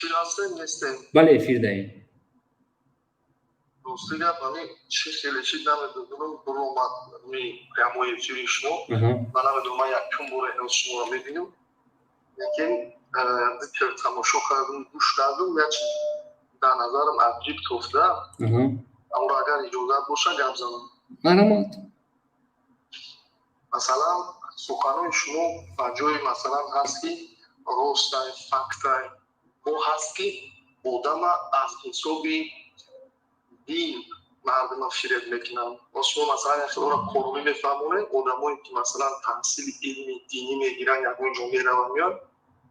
Эфир ҳастем, нестем? Бале, эфир даем. Рости гап, ҳамин чи хеле чи намедонам, буромад ми прямой эфири шумо. Ман намедонам, ман якум бора ҳоз шуморо мебинам, лекин зикр тамошо кардам, гӯш кардам, як чиз дар назарам аҷиб тофта. Амро агар иҷозат боша, гап занам. Марҳамат. Масалан, суханои шумо ба ҷои, масалан, ҳаст ки ростай, фактай, бо ҳаст ки одама аз ҳисоби дин мардума фиреб мекунанд. Боз шумо, масалан, як хелора қонунӣ мефаҳмонед. Одамое ки, масалан, таҳсили илми динӣ мегиранд, ягон ҷо мераванд, меоянд,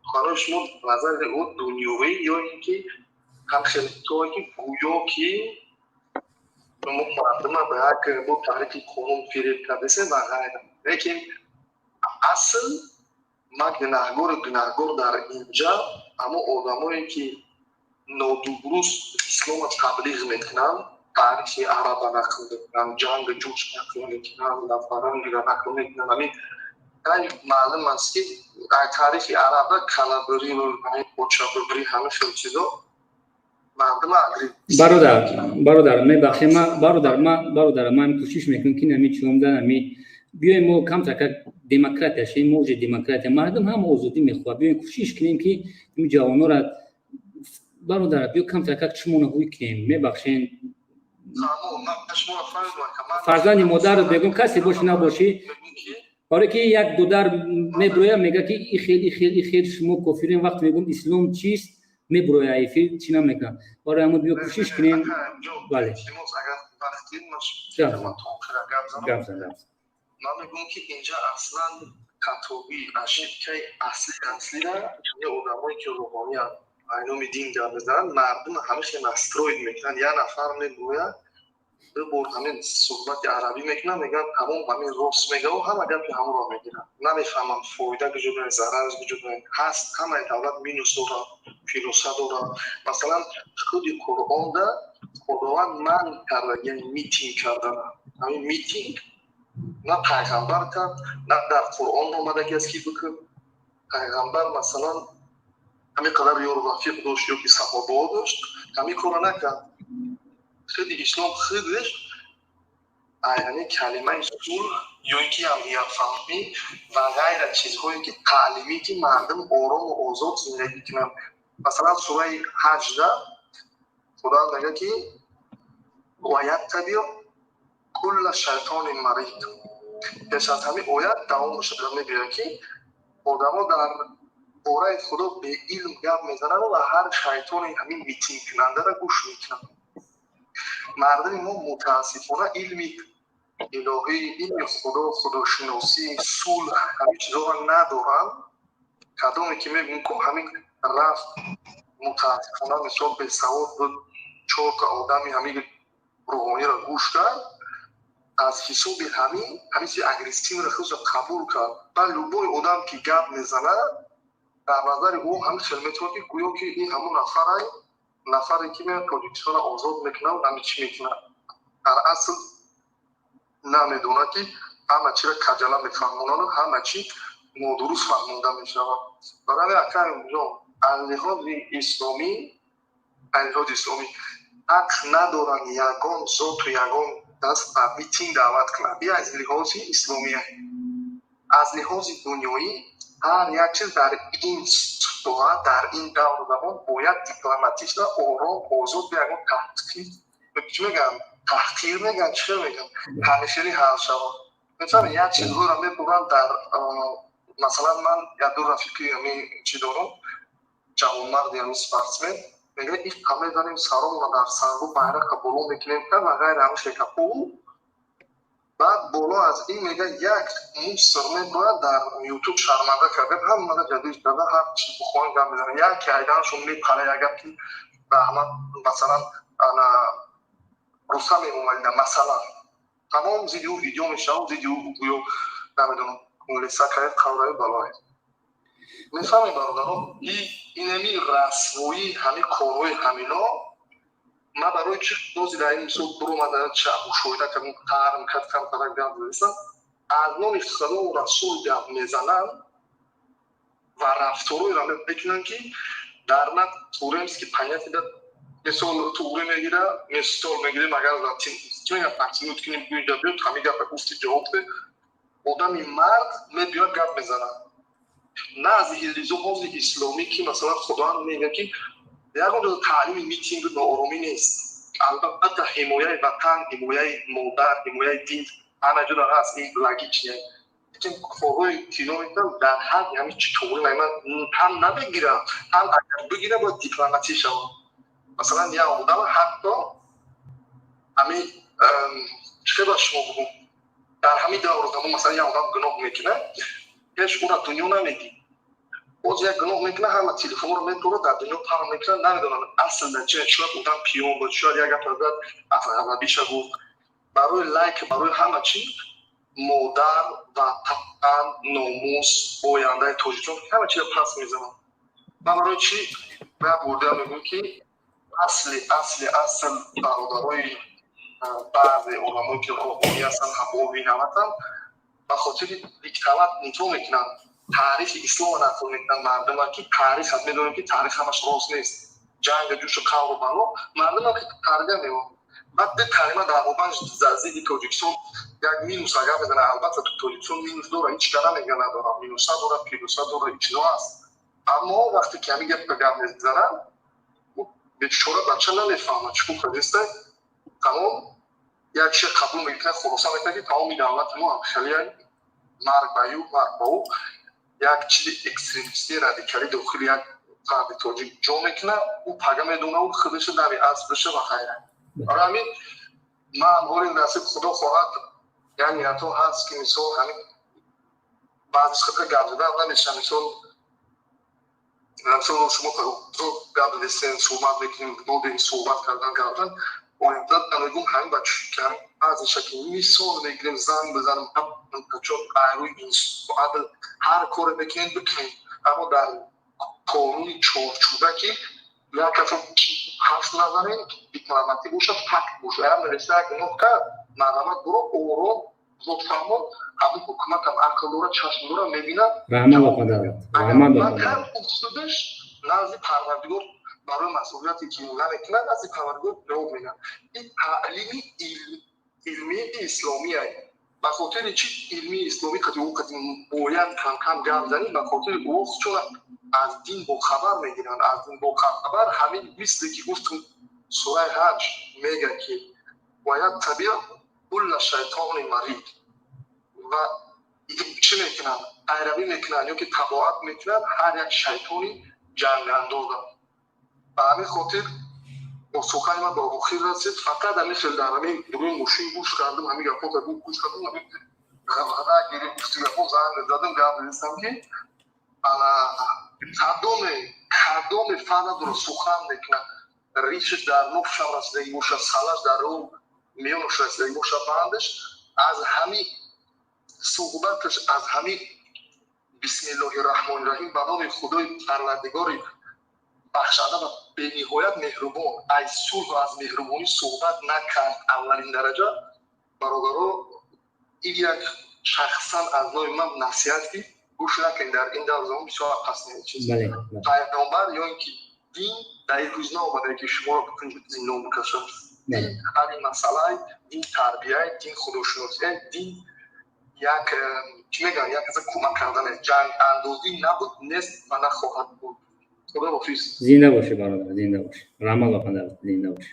суханои шумо назари ӯ дунёвӣ ё ин ки ҳамхелтое ки гӯё ки шумо мардума ба як бо таърифи қонун фиреб кардесем ва ғайра. Лекин асл ман гунаҳгору гунаҳгор дар инҷа ҳамо одамое ки нодуруст ислома таблиғ мекунанд, таърихи араба нақл мекунанд, ҷанги ҷӯш нақл мекунанд, нафаронгира нақл мекунанд. Ҳамин ай маълум аст ки таърихи араба калабурӣ, почабурӣ, ҳама хел чизо. Бародар, бародар, мебахшед, ма, бародар, ма, бародар, ман кӯшиш мекунам ки нами чиомда нами биёем, мо камтар демократия шем. Мо уже демократия, мардум ҳама озодӣ мехоҳад. Биёем, кӯшиш кунем ки ин ҷавонора, бародар, биё камтар как чумона ҳуй кунем. Мебахшен, фарзанди модарро бегум, касе бошӣ, набошӣ, барое ки як дудар меброя, мега ки ихел, ихел, ихел, шумо кофирин. Вақте мегӯм ислом чист, меброя, эфир чӣ намекунам. Барои ҳамон биё, кӯшиш кунем. Бале. Гап зан. Ман мегӯям ки инҷа аслан хатобӣ, ошибкаи асли аслира одамое ки рӯҳониянд, айноми дин гап мезананд, мардум ҳамеша настроить мекунанд. Як нафар мегӯяд, ду бор ҳамин суҳбати арабӣ мекунад, мегӯяд, тамом, ҳамин рост мегӯяд, ҳама гапи ҳамонро мегиранд. Намефаҳманд фоида куҷо дорад, зарар куҷо дорад. Ҳаст, ҳамаи давлат минус дорад, плюса дорад. Масалан, худи Қуръонда Худованд манъ карда, яъне митинг кардана. Ҳамин митинг на пайғамбар кард, на дар Қуръон омадаги аст ки бикун. Пайғамбар, масалан, ҳамин қадар ёру рафиқ дошт ё ки саҳобаҳо дошт, ҳамин корро накард. Худи ислом худаш яъне калимаи сулҳ ё ин ки ҳамдигарфаҳмӣ ва ғайра, чизҳое ки таълимӣ, ки мардум орому озод зиндагӣ кунанд. Масалан, сураи Ҳаҷда Худованд мегӯяд ки ва яттабиъ кулла шайтонин марид. Пеш аз ҳамин оят давом шуда мегӯяд ки одамо дар бораи Худо беилм гап мезананд ва ҳар шайтони ҳамин митингкунандаро гӯш мекунанд. Мардуми мо, мутаассифона, илми илоҳӣ, илми Худо, худошиносӣ, сулҳ, ҳамин чизҳоро надоранд. Кадоме ки мегӯм ку, ҳамин рафт, мутаассифона, мисол, бесавод буд, чорта одами ҳамин рӯҳониро гӯш кард, аз ҳисоби ҳамин чизи агрессивро худро қабул кард. Ба любой одам ки гап мезанад, дар назари ӯ ҳамин хел метавонад ки гӯё ки ин ҳамон нафарай, нафаре ки меояд, Тоҷикистонро озод мекунад, ҳамин чӣ мекунад. Дар асл намедонад ки ҳама чиро каҷала мефаҳмонаду ҳама чӣ нодуруст фаҳмонда мешавад. Барои ҳамин, акаҷон, аз лиҳози исломӣ, аз лиҳози исломӣ ҳақ надоранд ягон зоту ягон даст ба митинг даъват кунад. И аз лиҳози исломия. Аз лиҳози дунёӣ ҳар як чиз дар ин соҳа, дар ин давру замон бояд дипломатично, ором, озод, бе ягон таҳқиқ, чӣ мегӯянд, таҳқир мегӯянд, чӣ хел мегӯянд, ҳамешагӣ ҳал шавад. Мефаҳмед, як чизҳоро мебуранд дар, масалан, ман як ду рафиқи ҳамин чӣ дорам, ҷавонмарди ҳамин спортсмен, мегӯяд, иқа мезанем, саромона дар сангу байрақа боло мекунем ва ғайра, ҳамин шекапо. Баъд боло аз ин мегӯяд, як мусор мебояд дар Ютуб, шарманда карда, ҳамара ҷадид карда, ҳар чи бихоҳем гап мезанем. Яке айданашон мепара, як гап ки раҳмат, масалан, ана Рустам Эмомалида, масалан, тамом зидди ӯ видео мешавад, зидди ӯ гӯё, намедонам, леса кард, қавраи балое. Мефаҳмед, бародарон, инами расвоӣ, ҳамин корҳои ҳамино. Ман барои чӣ бози дар ин мисол буромада, мушоҳида кардам, қарм кард, камтара гап задистам, аз номи Худо, Расул гап мезананд ва рафторҳоеро мекунанд ки Дар на туремский понятие да, мисол, туғри мегира, мисол мегирем, агар тинут кунем, инҷа биёд, ҳамин гапа гуфти, ҷавоб де. Одами мард мебиёд, гап мезанад, на аз лиҳози исломӣ, ки масалан Худованд мегӯяд, ки ягон ҷо таълими митингу нооромӣ нест. Албатта, ҳимояи ватан, ҳимояи модар, ҳимояи дин ҳама ҷо ҳаст, ин логичный. Лекин корҳои кино мекунам дар ҳадди ҳамин чи туғри ман ҳам намегирам, ҳам агар бигирам, бояд дипломатӣ шавам. Масалан, як одам ҳатто ҳамин чӣ хел ба шумо бугум, дар ҳамин давру замон, масалан, як одам гуноҳ мекунад, ҳеч ӯра дунё намедид. Боз як гуноҳ мекунад, ҳама телефонро медорад, дар дунё паҳн мекунад. Намедонам, асл дар чи, шояд одам пиён буд, шояд як гап зад, аз ғазабиша гуфт, барои лайк, барои ҳама чи, модар, ватан, номус, ояндаи Тоҷикистон, ҳама чиза пас мезанад. Ман барои чӣ як бурдиам мегӯям, ки асли асли асл бародарои, баъзе одамое, ки рӯҳонӣ ҳастанд, ҳамови наватанд, ба хотири диктовать нито мекунанд, таърихи ислома нақл мекунанд мардума, ки таърих аст. Медонем, ки таърих ҳамаш рост нест, ҷанга, ҷӯшу, қавру бало, мардумам ки тарбия меёбад. Баъд ду калима дар бобан зидди Тоҷикистон як минус агар мезана, албатта, Тоҷикистон минус дора, ҳеч ка намега надорам, минуса дора, плюса дора, чизо ҳаст. Аммо вақте ки ҳамин гапа гап мезанад, бечора бача намефаҳмад чӣ кардиста. Тамом, як чиз қабул мекунад, хулоса мекунад, ки тамоми давлати мо хеле марг ба ю, марг ба ӯ. Як чизи экстремистӣ, радикалӣ дохили як фарди тоҷик ҷо мекунад, ӯ пага медона, ӯ худашо дави асбаша ва хайра. Барои ҳамин ман ҳоли насиб, Худо хоҳад, як ниятҳо ҳаст, ки мисол ҳамин баъзе хата гап задан намешавад. Мисол, шумо гап задестен, суҳбат мекунем, додем, суҳбат кардан, гап задан оянда мегӯм, ҳамин бача баъзе шакл мисол мегирем, занг бизанам, чон айрӯи адл ҳар коре мекунем, бикунем, аммо дар қонуни чорчӯба, ки як касо ҳарф назанем, дипломатӣ бошад, факт бошад. Як нависта, як гуноҳ кард, марҳамат, буро, ором, зудфаҳмо, ҳамин ҳукуматам ақл дорад, чашм дорад, мебинад. Раҳмат ба падарат, раҳмат ба падарат. Худаш назди Парвардигор барои масъулияте, ки намекунад, назди Парвардигор ҷавоб медиҳад. Ин таълими илмии исломия. Ба хотири чи илмии исломӣ қади ӯ қади бояд камкам гап занӣ? Ба хотири ӯ чун аз дин бохабар мегиранд, аз дин бохабар, ҳамин мисле ки гуфтум, сураи Ҳаҷ мега, ки ويتبع كل شيطان مريد. Ва чӣ мекунанд? Пайравӣ мекунанд ё ки табоат мекунанд ҳар як шайтони ҷангандоза. Ба ҳамин хотир сухани ман ба охир расид. Фақат ҳамин хел дар ҳамин рӯи мошин гӯш кардам, ҳамин гапҳо гӯш кардам, ҳамин ғавғара гирифт, гуфти гапҳо, занг задам, гап задистам, ки ана кадоме фарқ надорад, сухан мекунад, ришаш дар нуфшам расидаги бошад, салаш дар ӯ миёнаш расидаги бошад, бандаш аз ҳамин суҳбаташ, аз ҳамин бисмиллоҳи раҳмони раҳим, ба номи Худои Парвардигори бахшанда ва бениҳоят меҳрубон, аз сулҳу аз меҳрубонӣ суҳбат накард, аввалин дараҷа, бародаро, ин як шахсан аз номи ман насиҳат, ки гӯш накунед, дар ин давр замон бисёр пас чиз. Пайғамбар ё ин ки дин дар ин рӯз наомада, ки шуморо зиндон бикашад. Дин ҳалли масъалаи, дин тарбияи, дин худошиносия, дин як чӣ мегӯям, як каса кӯмак кардане. Ҷанг андозӣ набуд, нест ва нахоҳад буд. Худо ҳофиз. Зинда бошӣ, бародар, зинда бошӣ. Раҳмат ба падарат, зинда бошӣ.